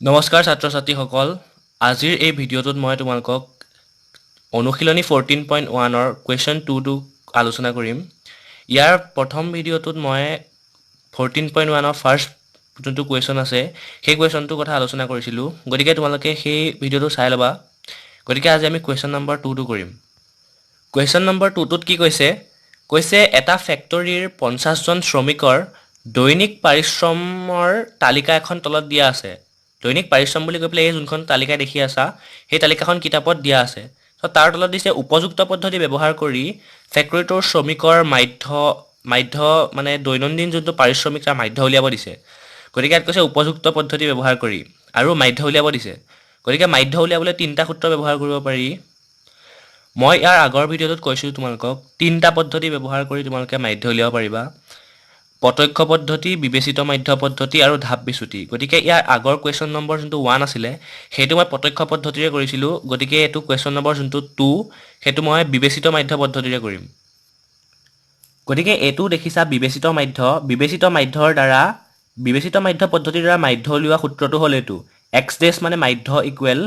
নমস্কাৰ ছাত্ৰ ছাত্ৰীসকল, আজিৰ এই ভিডিঅ'টোত মই তোমালোকক অনুশীলনী 14.1ৰ কুৱেশ্যন 2টো আলোচনা কৰিম। ইয়াৰ প্ৰথম ভিডিঅ'টোত মই 14.1ৰ ফাৰ্ষ্ট যোনটো কুৱেশ্যন আছে, সেই কুৱেশ্যনটোৰ কথা আলোচনা কৰিছিলোঁ। গতিকে তোমালোকে সেই ভিডিঅ'টো চাই ল'বা। গতিকে আজি আমি কুৱেশ্যন নম্বৰ 2টো কৰিম। কুৱেশ্যন নম্বৰ 2টোত কি কৈছে? কৈছে, এটা ফেক্টৰীৰ 50জন শ্ৰমিকৰ দৈনিক পাৰিশ্ৰমৰ তালিকা এখন তলত দিয়া আছে। দৈনিক পাৰিশ্ৰম বুলি কৈ পেলাই এই যোনখন তালিকা দেখি আছা, সেই তালিকাখন কিতাপত দিয়া আছে। ত' তাৰ তলত দিছে, উপযুক্ত পদ্ধতি ব্যৱহাৰ কৰি ফেক্টৰীটোৰ শ্ৰমিকৰ মাধ্য, মাধ্য মানে দৈনন্দিন যোনটো পাৰিশ্ৰমিক, তাৰ মাধ্য উলিয়াব দিছে। গতিকে ইয়াত কৈছে উপযুক্ত পদ্ধতি ব্যৱহাৰ কৰি আৰু মাধ্য উলিয়াব দিছে। গতিকে মাধ্য উলিয়াবলৈ তিনিটা সূত্ৰ ব্যৱহাৰ কৰিব পাৰি। মই ইয়াৰ আগৰ ভিডিঅ'টোত কৈছিলোঁ তোমালোকক, তিনিটা পদ্ধতি ব্যৱহাৰ কৰি তোমালোকে মাধ্য উলিয়াব পাৰিবা: প্ৰত্যক্ষ পদ্ধতি, বিবেচিত মাধ্য পদ্ধতি আৰু ধাপ বিচ্যুতি। গতিকে ইয়াৰ আগৰ কুৱেশ্যন নম্বৰ যোনটো 1 আছিলে, সেইটো মই প্ৰত্যক্ষ পদ্ধতিৰে কৰিছিলোঁ। গতিকে এইটো কুৱেশ্যন নম্বৰ যোনটো 2, সেইটো মই বিবেচিত মাধ্য পদ্ধতিৰে কৰিম। গতিকে এইটো দেখিছা বিবেচিত মাধ্য। বিবেচিত মাধ্যৰ দ্বাৰা, বিবেচিত মাধ্য পদ্ধতিৰ দ্বাৰা মাধ্য উলিওৱা সূত্ৰটো হ'ল এইটো: এক্স ডেছ মানে মাধ্য equal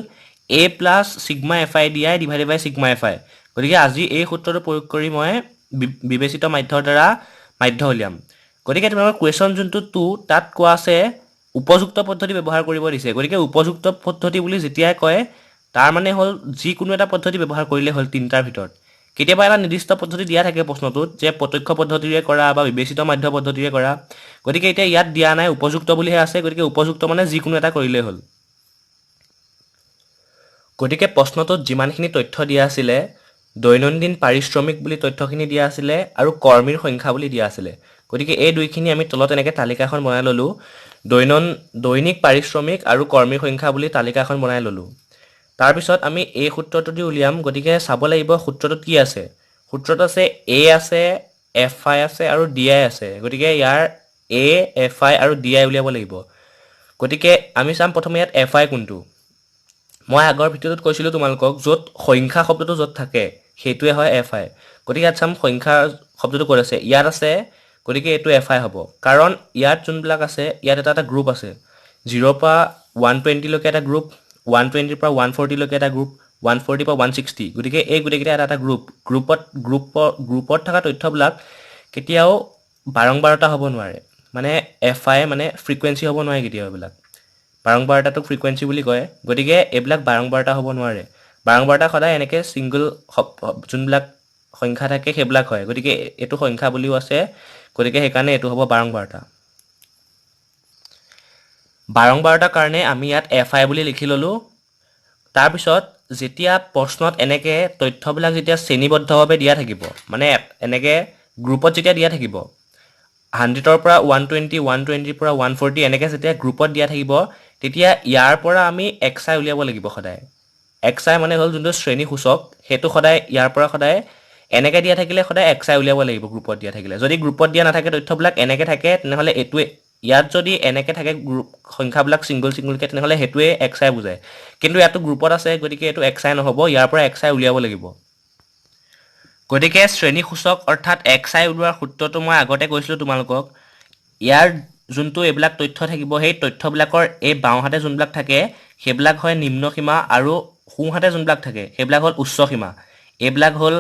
a plus sigma f i d i divided by sigma f i। গতিকে আজি এই সূত্ৰটো প্ৰয়োগ কৰি মই বিবেচিত মাধ্যৰ দ্বাৰা মাধ্য উলিয়াম। গতিকে তোমালোকৰ কুৱেশ্যন যোনটো 2, তাত কোৱা আছে উপযুক্ত পদ্ধতি ব্যৱহাৰ কৰিব দিছে। গতিকে উপযুক্ত পদ্ধতি বুলি যেতিয়াই কয়, তাৰ মানে হ'ল যিকোনো এটা পদ্ধতি ব্যৱহাৰ কৰিলে হ'ল তিনিটাৰ ভিতৰত। কেতিয়াবা এটা নিৰ্দিষ্ট পদ্ধতি দিয়া থাকে প্ৰশ্নটোত যে প্ৰত্যক্ষ পদ্ধতিৰে কৰা বা বিবেচিত মাধ্য পদ্ধতিৰে কৰা। গতিকে এতিয়া ইয়াত দিয়া নাই, উপযুক্ত বুলিহে আছে। গতিকে উপযুক্ত মানে যিকোনো এটা কৰিলেই হ'ল। গতিকে প্ৰশ্নটোত যিমানখিনি তথ্য দিয়া আছিলে, দৈনন্দিন পাৰিশ্ৰমিক বুলি তথ্যখিনি দিয়া আছিলে আৰু কৰ্মীৰ সংখ্যা বুলি দিয়া আছিলে। গতিকে এই দুইখিনি আমি তলত এনেকৈ তালিকাখন বনাই ল'লোঁ। দৈনিক পাৰিশ্ৰমিক আৰু কৰ্মীৰ সংখ্যা বুলি তালিকাখন বনাই ল'লোঁ। তাৰপিছত আমি এই সূত্ৰটো দি উলিয়াম। গতিকে চাব লাগিব সূত্ৰটোত কি আছে। সূত্ৰত আছে এ আছে, এফ আই আছে আৰু ডি আই আছে। গতিকে ইয়াৰ এ, এফ আই আৰু ডি আই উলিয়াব লাগিব। গতিকে আমি চাম প্ৰথমে ইয়াত এফ আই কোনটো। মই আগৰ ভিডিঅ'টোত কৈছিলোঁ তোমালোকক, য'ত সংখ্যা শব্দটো য'ত থাকে, সেইটোৱে হয় এফ আই। গতিকে ইয়াত চাম সংখ্যা শব্দটো ক'ত আছে। ইয়াত আছে। গতিকে এইটো এফ আই হ'ব, কাৰণ ইয়াত যোনবিলাক আছে, ইয়াত এটা এটা গ্ৰুপ আছে। 0ৰ পৰা 120লৈকে এটা গ্ৰুপ, 120ৰ পৰা 140লৈকে এটা গ্ৰুপ, 140ৰ পৰা 160। গতিকে এই গোটেইকেইটা এটা এটা গ্ৰুপ। গ্ৰুপত থকা তথ্যবিলাক কেতিয়াও বাৰম্বাৰতা হ'ব নোৱাৰে। মানে এফ আই মানে ফ্ৰিকুৱেঞ্চি হ'ব নোৱাৰে কেতিয়াও। এইবিলাক বাৰম্বাৰতাটোক ফ্ৰিকুৱেঞ্চি বুলি কয়। গতিকে এইবিলাক বাৰম্বাৰতা হ'ব নোৱাৰে। বাৰম্বাৰতা সদায় এনেকৈ ছিংগল যোনবিলাক সংখ্যা থাকে, সেইবিলাক হয়। গতিকে এইটো সংখ্যা বুলিও আছে। গতিকে সেইকাৰণে এইটো হ'ব বাৰম্বাৰতা। বাৰম্বাৰতাৰ কাৰণে আমি ইয়াত এফ আই বুলি লিখি ল'লোঁ। তাৰপিছত যেতিয়া প্ৰশ্নত এনেকৈ তথ্যবিলাক যেতিয়া শ্ৰেণীবদ্ধভাৱে দিয়া থাকিব, মানে এনেকৈ গ্ৰুপত যেতিয়া দিয়া থাকিব, 100ৰ পৰা 120, 120ৰ পৰা 140, এনেকৈ যেতিয়া গ্ৰুপত দিয়া থাকিব, তেতিয়া ইয়াৰ পৰা আমি এক্স আই উলিয়াব লাগিব সদায়। এক্স আই মানে হ'ল যোনটো শ্ৰেণী সূচক, সেইটো সদায় ইয়াৰ পৰা সদায় এনেকৈ দিয়া থাকিলে সদায় এক্স আই উলিয়াব লাগিব গ্ৰুপত দিয়া থাকিলে। যদি গ্ৰুপত দিয়া নাথাকে, তথ্যবিলাক এনেকৈ থাকে, তেনেহ'লে এইটোৱে, ইয়াত যদি এনেকৈ থাকে গ্ৰুপ সংখ্যাবিলাক ছিংগল ছিংগলকৈ, তেনেহ'লে সেইটোৱে এক্স আই বুজায়। কিন্তু ইয়াতো গ্ৰুপত আছে, গতিকে এইটো এক্স আই নহ'ব। ইয়াৰ পৰা এক্স আই উলিয়াব লাগিব। গতিকে শ্ৰেণী সূচক অৰ্থাৎ এক্স আই ওলোৱাৰ সূত্ৰটো মই আগতে কৈছিলোঁ তোমালোকক। ইয়াৰ যোনটো এইবিলাক তথ্য থাকিব, সেই তথ্যবিলাকৰ এই বাওঁহাতে যোনবিলাক থাকে, সেইবিলাক হয় নিম্ন সীমা আৰু সোঁহাতে যোনবিলাক থাকে, সেইবিলাক হ'ল উচ্চ সীমা। এইবিলাক হ'ল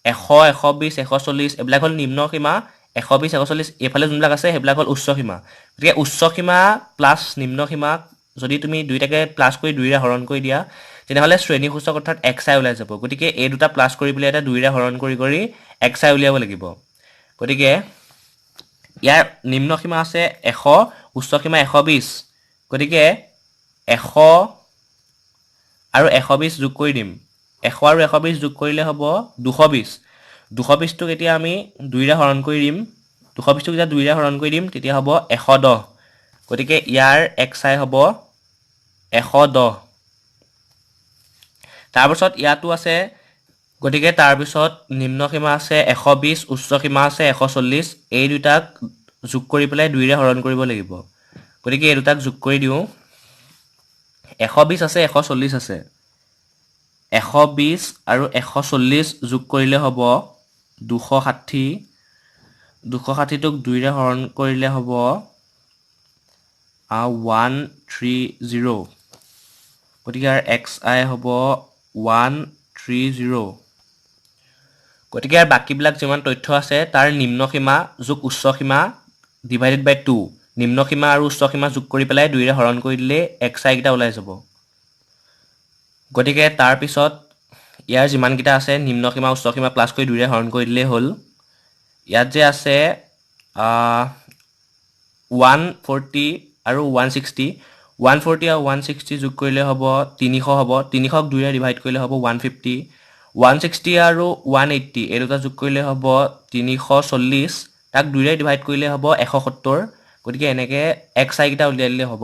100, 120, 140, এইবিলাক হ'ল নিম্ন সীমা। 120, 140, এইফালে যোনবিলাক আছে, সেইবিলাক হ'ল উচ্চ সীমা। গতিকে উচ্চ সীমা প্লাছ নিম্ন সীমাক যদি তুমি দুইটাকে প্লাছ কৰি দুইৰে হৰণ কৰি দিয়া, তেনেহ'লে শ্ৰেণী সূচক অৰ্থাৎ এক্স আই ওলাই যাব। গতিকে এই দুটা প্লাছ কৰি পেলাই এটা দুইৰে হৰণ কৰি কৰি এক্স আই উলিয়াব লাগিব। গতিকে ইয়াৰ নিম্ন সীমা আছে 100, উচ্চ সীমা 120। গতিকে 100 আৰু 120 যোগ কৰি দিম। 100 আৰু 120 যোগ কৰিলে হ'ব 220। 220টোক এতিয়া আমি দুইৰে হৰণ কৰি দিম। 220টোক যেতিয়া দুইৰে হৰণ কৰি দিম, তেতিয়া হ'ব 110। গতিকে ইয়াৰ এক্স আই হ'ব 110। তাৰপিছত ইয়াতো আছে। গতিকে তাৰপিছত নিম্ন সীমা আছে 120, উচ্চ সীমা আছে 140। এই দুটাক যোগ কৰি পেলাই দুইৰে হৰণ কৰিব লাগিব। গতিকে এই দুটাক যোগ কৰি দিওঁ। 120 আছে, 140 আছে। 120 আৰু 140 যোগ কৰিলে হ'ব 260। 260টোক দুইৰে হৰণ কৰিলে হ'ব ওৱান 130। গতিকে ইয়াৰ এক্স আই হ'ব 130। গতিকে ইয়াৰ বাকীবিলাক যিমান তথ্য আছে, তাৰ নিম্ন সীমা যোগ উচ্চ সীমা ডিভাইডেড বাই টু, নিম্ন সীমা আৰু উচ্চ সীমা যোগ কৰি পেলাই দুইৰে হৰণ কৰি দিলেই এক্স আইকেইটা ওলাই যাব। গতিকে তাৰপিছত ইয়াৰ যিমানকেইটা আছে, নিম্ন সীমা উচ্চ সীমা প্লাছ কৰি দুইৰে হৰণ কৰি দিলেই হ'ল। ইয়াত যে আছে 140 আৰু 160, 140 আৰু 160 যোগ কৰিলে হ'ব 300 হ'ব। 300ক দুইৰে ডিভাইড কৰিলে হ'ব 150। 160 আৰু 180, এই দুটা যোগ কৰিলে হ'ব 340। তাক দুইৰে ডিভাইড কৰিলে হ'ব 170। গতিকে এনেকৈ এক্স আইকেইটা উলিয়াই দিলে হ'ব।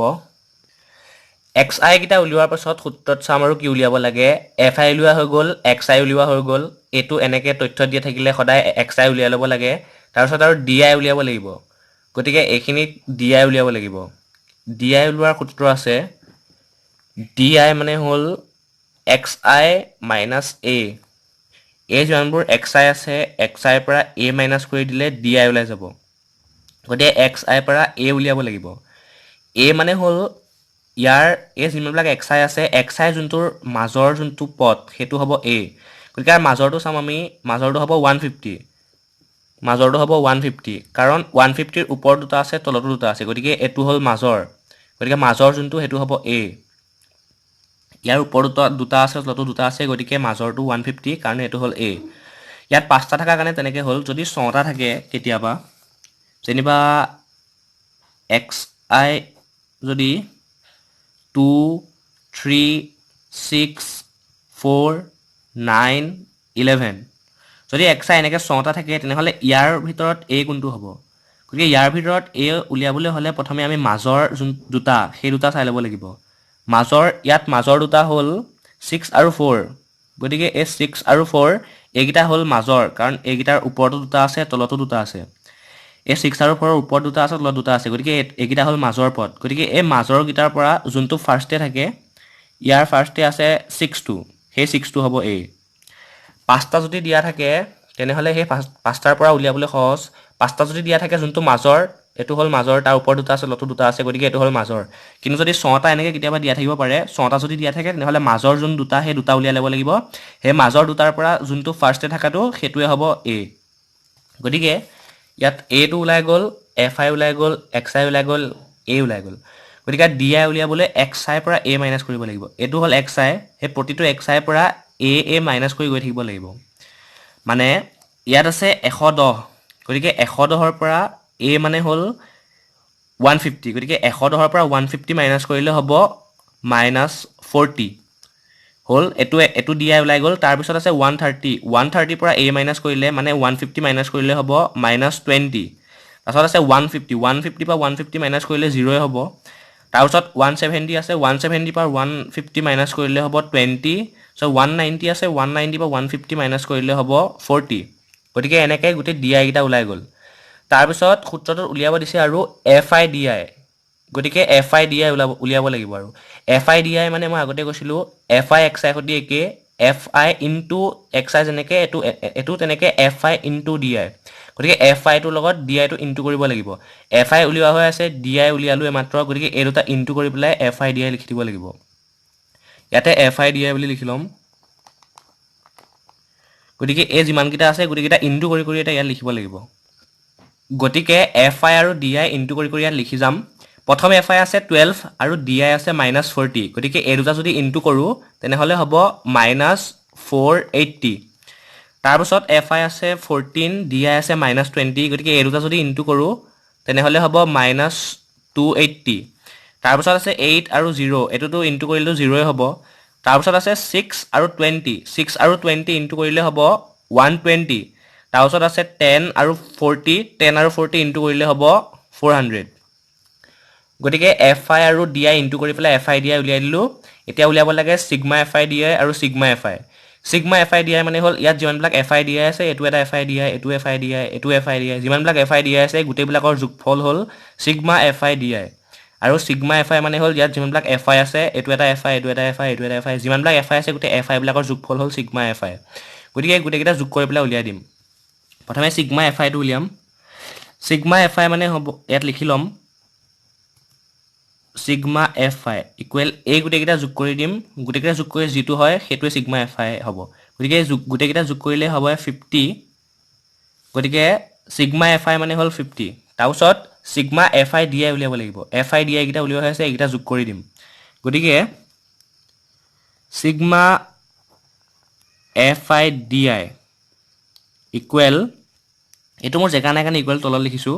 এক্স আইকেইটা উলিওৱাৰ পাছত সূত্ৰত চাম আৰু কি উলিয়াব লাগে। এফ আই উলিওৱা হৈ গ'ল, এক্স আই উলিওৱা হৈ গ'ল। এইটো এনেকৈ তথ্য দিয়া থাকিলে সদায় এক্স আই উলিয়াই ল'ব লাগে। তাৰপিছত আৰু ডি আই উলিয়াব লাগিব। গতিকে এইখিনিত ডি আই উলিয়াব লাগিব। ডি আই উলিওৱাৰ সূত্ৰ আছে। ডি আই মানে হ'ল এক্স আই মাইনাছ এ। এই যিমানবোৰ এক্স আই আছে, এক্স আইৰ পৰা এ মাইনাছ কৰি দিলে ডি আই ওলাই যাব। গতিকে এক্স আইৰ পৰা এ উলিয়াব লাগিব। এ মানে হ'ল ইয়াৰ এই যিমানবিলাক এক্স আই আছে, এক্স আই যোনটোৰ মাজৰ যোনটো পদ, সেইটো হ'ব এ। গতিকে ইয়াৰ মাজৰটো চাম আমি। মাজৰটো হ'ব 150। মাজৰটো হ'ব 150, কাৰণ 150ৰ ওপৰত দুটা আছে, তলতো দুটা আছে। গতিকে এইটো হ'ল মাজৰ। গতিকে মাজৰ যোনটো, সেইটো হ'ব এ। ইয়াৰ ওপৰত দুটা দুটা আছে, তলতো দুটা আছে। গতিকে মাজৰটো 150 কাৰণে এইটো হ'ল এ। ইয়াত পাঁচটা থকাৰ কাৰণে তেনেকৈ হ'ল। যদি ছটা থাকে কেতিয়াবা, যেনিবা এক্স আই যদি 2, 3, 6, 4, 9, 11, যদি এক্স আই এনেকৈ ছটা থাকে, তেনেহ'লে ইয়াৰ ভিতৰত এ কোনটো হ'ব? গতিকে ইয়াৰ ভিতৰত এ উলিয়াবলৈ হ'লে প্ৰথমে আমি মাজৰ যোন দুটা, সেই দুটা চাই ল'ব লাগিব। মাজৰ, ইয়াত মাজৰ দুটা হ'ল ছিক্স আৰু ফ'ৰ। গতিকে এই ছিক্স আৰু ফ'ৰ, এইকেইটা হ'ল মাজৰ, কাৰণ এইকেইটাৰ ওপৰতো দুটা আছে, তলতো দুটা আছে। এই ছিক্স আৰু ফ'ৰৰ ওপৰত দুটা আছে, তলত দুটা আছে। গতিকে এইকেইটা হ'ল মাজৰ পদ। গতিকে এই মাজৰকেইটাৰ পৰা যোনটো ফাৰ্ষ্টে থাকে, ইয়াৰ ফাৰ্ষ্টে আছে ছিক্সটো, সেই ছিক্সটো হ'ব এ। পাঁচটা যদি দিয়া থাকে, তেনেহ'লে সেই পাঁচটাৰ পৰা উলিয়াবলৈ সহজ। পাঁচটা যদি দিয়া থাকে, যোনটো মাজৰ, এইটো হ'ল মাজৰ। তাৰ ওপৰত দুটা আছে, তলতো দুটা আছে। গতিকে এইটো হ'ল মাজৰ। কিন্তু যদি ছটা এনেকৈ কেতিয়াবা দিয়া থাকিব পাৰে, ছটা যদি দিয়া থাকে, তেনেহ'লে মাজৰ যোন দুটা, সেই দুটা উলিয়াই ল'ব লাগিব। সেই মাজৰ দুটাৰ পৰা যোনটো ফাৰ্ষ্টে থকাটো, সেইটোৱে হ'ব এ। গতিকে ইয়াত এটো ওলাই গ'ল, এফ আই ওলাই গ'ল, এক্স আই ওলাই গ'ল, এ ওলাই গ'ল। গতিকে ডি আই উলিয়াবলৈ এক্স আইৰ পৰা এ মাইনাছ কৰিব লাগিব। এইটো হ'ল এক্স আই। সেই প্ৰতিটো এক্স আইৰ পৰা এ এ মাইনাছ কৰি গৈ থাকিব লাগিব। মানে ইয়াত আছে 110। গতিকে 110ৰ পৰা এ মানে হ'ল 150। গতিকে 110ৰ পৰা 150 মাইনাছ কৰিলে হ'ব মাইনাছ 40 হ'ল। এইটো ডি আই ওলাই গ'ল। তাৰপিছত আছে 130। 130ৰ পৰা এ মাইনাছ কৰিলে, মানে 150 মাইনাছ কৰিলে হ'ব মাইনাছ 20। তাৰপিছত আছে 150। 150ৰ পৰা 150 মাইনাছ কৰিলে জিৰ'ই হ'ব। তাৰপিছত 170 আছে। 170ৰ পৰা 150 মাইনাছ কৰিলে হ'ব 20। চ' 190 আছে। 190ৰ পৰা 150 মাইনাছ কৰিলে হ'ব 40। গতিকে এনেকৈ গোটেই ডি আইকেইটা ওলাই গ'ল। তাৰপিছত সূত্ৰটোত উলিয়াব দিছে আৰু এফ আই ডি আই। গতিকে এফ আই ডি আই উলিয়াব লাগিব। আৰু এফ আই ডি আই মানে মই আগতে কৈছিলোঁ, এফ আই এক্স আই সৈতে একে। এফ আই ইনটু এক্স আই যেনেকৈ, এইটো তেনেকৈ এফ আই ইনটু ডি আই। গতিকে এফ আইটোৰ লগত ডি আইটো ইনটু কৰিব লাগিব। এফ আই উলিওৱা হৈ আছে, ডি আই উলিয়ালোঁ এইমাত্ৰ। গতিকে এই দুটা ইনটু কৰি পেলাই এফ আই ডি আই লিখি দিব লাগিব। ইয়াতে এফ আই ডি আই বুলি লিখি ল'ম। গতিকে এই যিমানকেইটা আছে, গোটেইকেইটা ইনটু কৰি কৰি এটা ইয়াত লিখিব লাগিব। গতিকে এফ আই আৰু ডি আই ইনটু কৰি কৰি ইয়াত লিখি যাম। প্ৰথম এফ আই আছে 12 আৰু ডি আই আছে মাইনাছ 40। গতিকে এই দুটা যদি ইনটু কৰোঁ, তেনেহ'লে হ'ব মাইনাছ 480। তাৰপাছত এফ আই আছে 14, ডি আই আছে মাইনাছ 20। গতিকে এই দুটা যদি ইনটু কৰোঁ, তেনেহ'লে হ'ব মাইনাছ 280। তাৰপাছত আছে এইট আৰু জিৰ', এইটোতো ইনটু কৰিলেতো জিৰ'ই হ'ব। তাৰপাছত আছে ছিক্স আৰু 20। ছিক্স আৰু 20 ইনটু কৰিলে হ'ব 120। তাৰপাছত আছে 10 আৰু 40। 10 আৰু 40 ইনটু কৰিলে হ'ব 400। গতিকে এফ আই আৰু ডি আই ইনটু কৰি পেলাই এফ আই ডি আই উলিয়াই দিলোঁ। এতিয়া উলিয়াব লাগে ছিগমা এফ আই ডি আই আৰু ছিগমা এফ আই। ছিগমা এফ আই ডি আই মানে হ'ল ইয়াত যিমানবিলাক এফ আই ডি আই আছে, এইটো এটা এফ আই ডি আই, এইটো এফ আই ডি আই, এইটো এফ আই ডি আই, যিমানবিলাক এফ আই ডি আই আছে, গোটেইবিলাকৰ যোগফল হ'ল ছিগমা এফ আই ডি আই। আৰু ছিগমা এফ আই মানে হ'ল ইয়াত যিমানবিলাক এফ আই আছে, এইটো এটা এফ আই, এইটো এটা এফ আই, এইটো এটা এফ আই, যিমানবিলাক এফ আই আছে, গোটেই এফ আইবিলাকৰ যোগফল হ'ল ছিগমা এফ আই। গতিকে গোটেইকেইটা যোগ কৰি পেলাই উলিয়াই দিম। প্ৰথমে ছিগমা এফ আইটো উলিয়াম। ছিগমা এফ আই মানে হ'ব, ইয়াত লিখি ল'ম। ছিগমা এফ I equal এই গোটেইকেইটা যোগ কৰি দিম, গোটেইকেইটা যোগ কৰি যিটো হয় সেইটোৱে ছিগমা এফ I হ'ব। গতিকে গোটেইকেইটা যোগ কৰিলে হ'ব 50। গতিকে ছিগমা এফ I মানে হ'ল 50। তাৰপিছত sigma F I D I উলিয়াব লাগিব। এফ I D আইকেইটা উলিওৱা হৈছে, এইকেইটা যোগ কৰি দিম। গতিকে sigma F I D I equal, এইটো মোৰ জেগা নাই কাৰণে ইকুৱেল তলত লিখিছোঁ।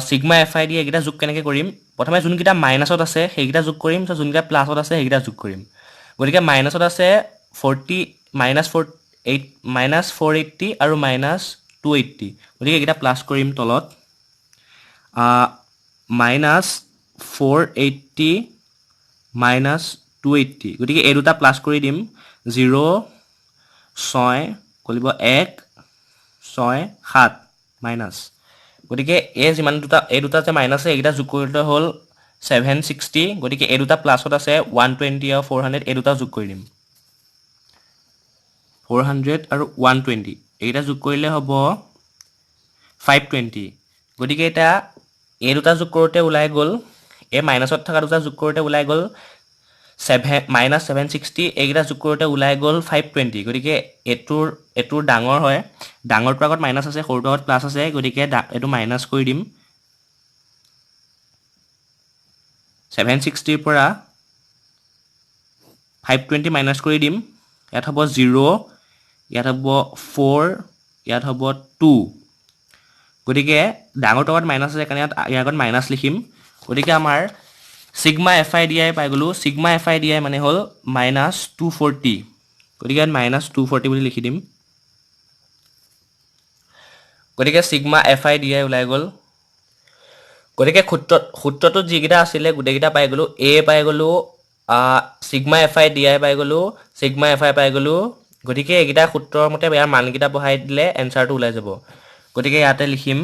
ছিগমা এফ I D এইকেইটা যোগ কেনেকৈ কৰিম? প্ৰথমে যোনকেইটা মাইনাছত আছে সেইকেইটা যোগ কৰিম, তাৰপিছত যোনকেইটা প্লাছত আছে সেইকেইটা যোগ কৰিম। গতিকে মাইনাছত আছে 40 minus 4 8 minus 480 আৰু মাইনাছ 280। গতিকে এইকেইটা প্লাছ কৰিম তলত, মাইনাছ 480 মাইনাছ 280। গতিকে এই দুটা প্লাছ কৰি দিম, 0 6 কৰিব 1 6 7 মাইনাছ। গতিকে এই যিমান দুটা, এই দুটা যে মাইনাছ আছে এইকেইটা যোগ কৰিলে হ'ল 760। গতিকে এই দুটা প্লাছত আছে 120 আৰু 400, এই দুটা যোগ কৰি দিম, 400 আৰু 120, এইকেইটা যোগ কৰিলে হ'ব 520। গতিকে এতিয়া এই দুটা যোগ কৰোঁতে ওলাই গ'ল, এই মাইনাছত থকা দুটা যোগ কৰোঁতে ওলাই গ'ল মাইনাছ 760, এইকেইটা যোগ কৰোঁতে ওলাই গ'ল 520। গতিকে এইটোৰ ডাঙৰ হয়, ডাঙৰটোৰ আগত মাইনাছ আছে, সৰুটোৰ আগত প্লাছ আছে, গতিকে এইটো মাইনাছ কৰি দিম। 760ৰ পৰা 520 মাইনাছ কৰি দিম, ইয়াত হ'ব 0, ইয়াত হ'ব 4, ইয়াত হ'ব 2। গতিকে ডাঙৰটোৰ আগত মাইনাছ আছে কাৰণে ইয়াৰ আগত মাইনাছ লিখিম। গতিকে আমাৰ sigma F I D I পাই গ'লোঁ। Sigma F I D I মানে হ'ল মাইনাছ 240। গতিকে ইয়াত মাইনাছ 240 বুলি লিখি দিম। গতিকে sigma F I D I ওলাই গ'ল। গতিকে সূত্ৰটোত যিকেইটা আছিলে গোটেইকেইটা পাই গ'লোঁ। এ পাই গ'লোঁ, sigma F I D I পাই গ'লোঁ, ছিগমা এফ I পাই গ'লোঁ। গতিকে এইকেইটা সূত্ৰৰ মতে ইয়াৰ মানকেইটা বহাই দিলে এনচাৰটো ওলাই যাব। গতিকে ইয়াতে লিখিম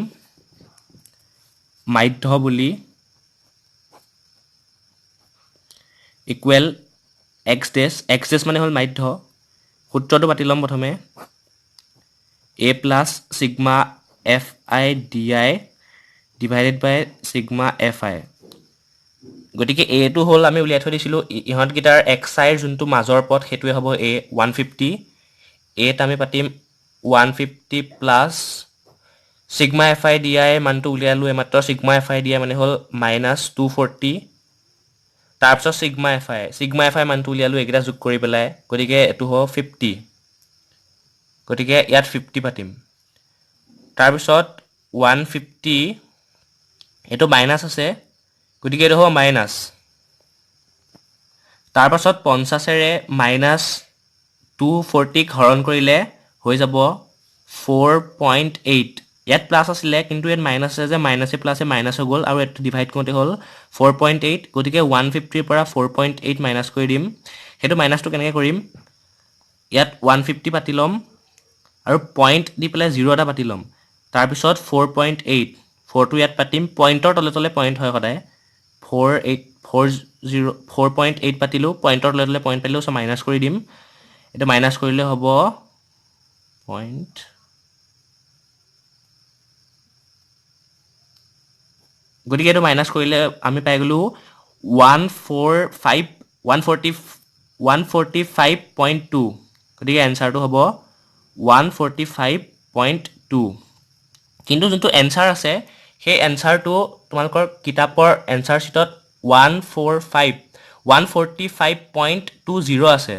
মাধ্য বুলি equal x dash, x dash মানে হ'ল মাধ্য। সূত্ৰটো পাতি ল'ম প্ৰথমে, A plus sigma F I D I divided by sigma F I. গতিকে এটো হ'ল আমি উলিয়াই থৈ দিছিলোঁ, ইহঁতকেইটাৰ এক্স আইৰ যোনটো মাজৰ পথ সেইটোৱে হ'ব এ 150। এত আমি পাতিম 150 plus sigma F I D I মানটো উলিয়ালোঁ এইমাত্ৰ। Sigma F I D I মানে হ'ল মাইনাছ 240। তাৰপিছত sigma F I, sigma F I মানটো উলিয়ালোঁ এইকেইটা যোগ কৰি পেলাই, গতিকে এইটো হ'ব 50। গতিকে ইয়াত 50 পাতিম। তাৰপিছত 150, এইটো মাইনাছ আছে, গতিকে এইটো হ'ব মাইনাছ। তাৰপাছত 50-ৰে মাইনাছ 240ক হৰণ কৰিলে হৈ যাব 4.8। ইয়াত প্লাছ আছিলে কিন্তু ইয়াত মাইনাছ আছে যে, মাইনাছে প্লাছে মাইনাছ হৈ গ'ল আৰু এইটো ডিভাইড কৰোঁতে হ'ল 4.8। গতিকে 150ৰ পৰা 4.8 মাইনাছ কৰি দিম। সেইটো মাইনাছটো কেনেকৈ কৰিম, ইয়াত 150 পাতি ল'ম আৰু পইণ্ট দি পেলাই 0 এটা পাতি ল'ম। তাৰপিছত 4.8, 4টো ইয়াত পাতিম, পইণ্টৰ তলে তলে পইণ্ট হয় সদায়। 4 8 4 0 4.8 পাতিলোঁ, পইণ্টৰ তলে তলে পইণ্ট পাতিলোঁ, চ' মাইনাছ কৰি দিম। এইটো মাইনাছ কৰিলে হ'ব পইণ্ট, গতিকে এইটো মাইনাছ কৰিলে আমি পাই গ'লোঁ 145.2। গতিকে এনচাৰটো হ'ব 145.2। কিন্তু যোনটো এনচাৰ আছে সেই এনচাৰটো তোমালোকৰ কিতাপৰ এনচাৰ শ্বীটত 145.20 আছে,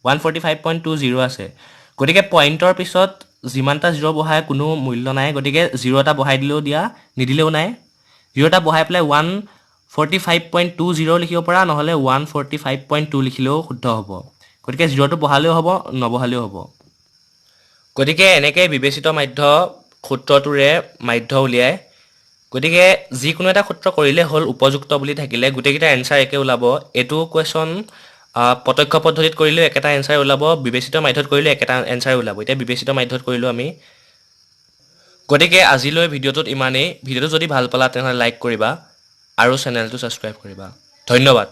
145.20 আছে। গতিকে পইণ্টৰ পিছত যিমানটা জিৰ' বহাই কোনো মূল্য নাই, গতিকে জিৰ' এটা বহাই দিলেও দিয়া, নিদিলেও নাই। জিৰ' এটা বহাই পেলাই 145.20 লিখিব পাৰা, নহ'লে 145.2 লিখিলেও শুদ্ধ হ'ব। গতিকে জিৰ'টো বহালেও হ'ব, নবহালেও হ'ব। গতিকে এনেকৈ বিবেচিত মাধ্য সূত্ৰটোৰে মাধ্য উলিয়ায়। গতিকে যিকোনো এটা সূত্ৰ কৰিলে হ'ল, উপযুক্ত বুলি থাকিলে গোটেইকেইটা এনচাৰ একে ওলাব। এইটো কুৱেশ্যন প্ৰত্যক্ষ পদ্ধতিত কৰিলেও একেটা এনচাৰ ওলাব, বিবেচিত মাধ্যত কৰিলেও একেটা এনচাৰ ওলাব। এতিয়া বিবেচিত মাধ্যত কৰিলোঁ আমি। গতিকে আজিলৈ ভিডিঅ'টোত ইমানেই। ভিডিঅ'টো যদি ভাল পালা তেনেহ'লে লাইক কৰিবা আৰু চেনেলটো ছাবস্ক্ৰাইব কৰিবা। ধন্যবাদ।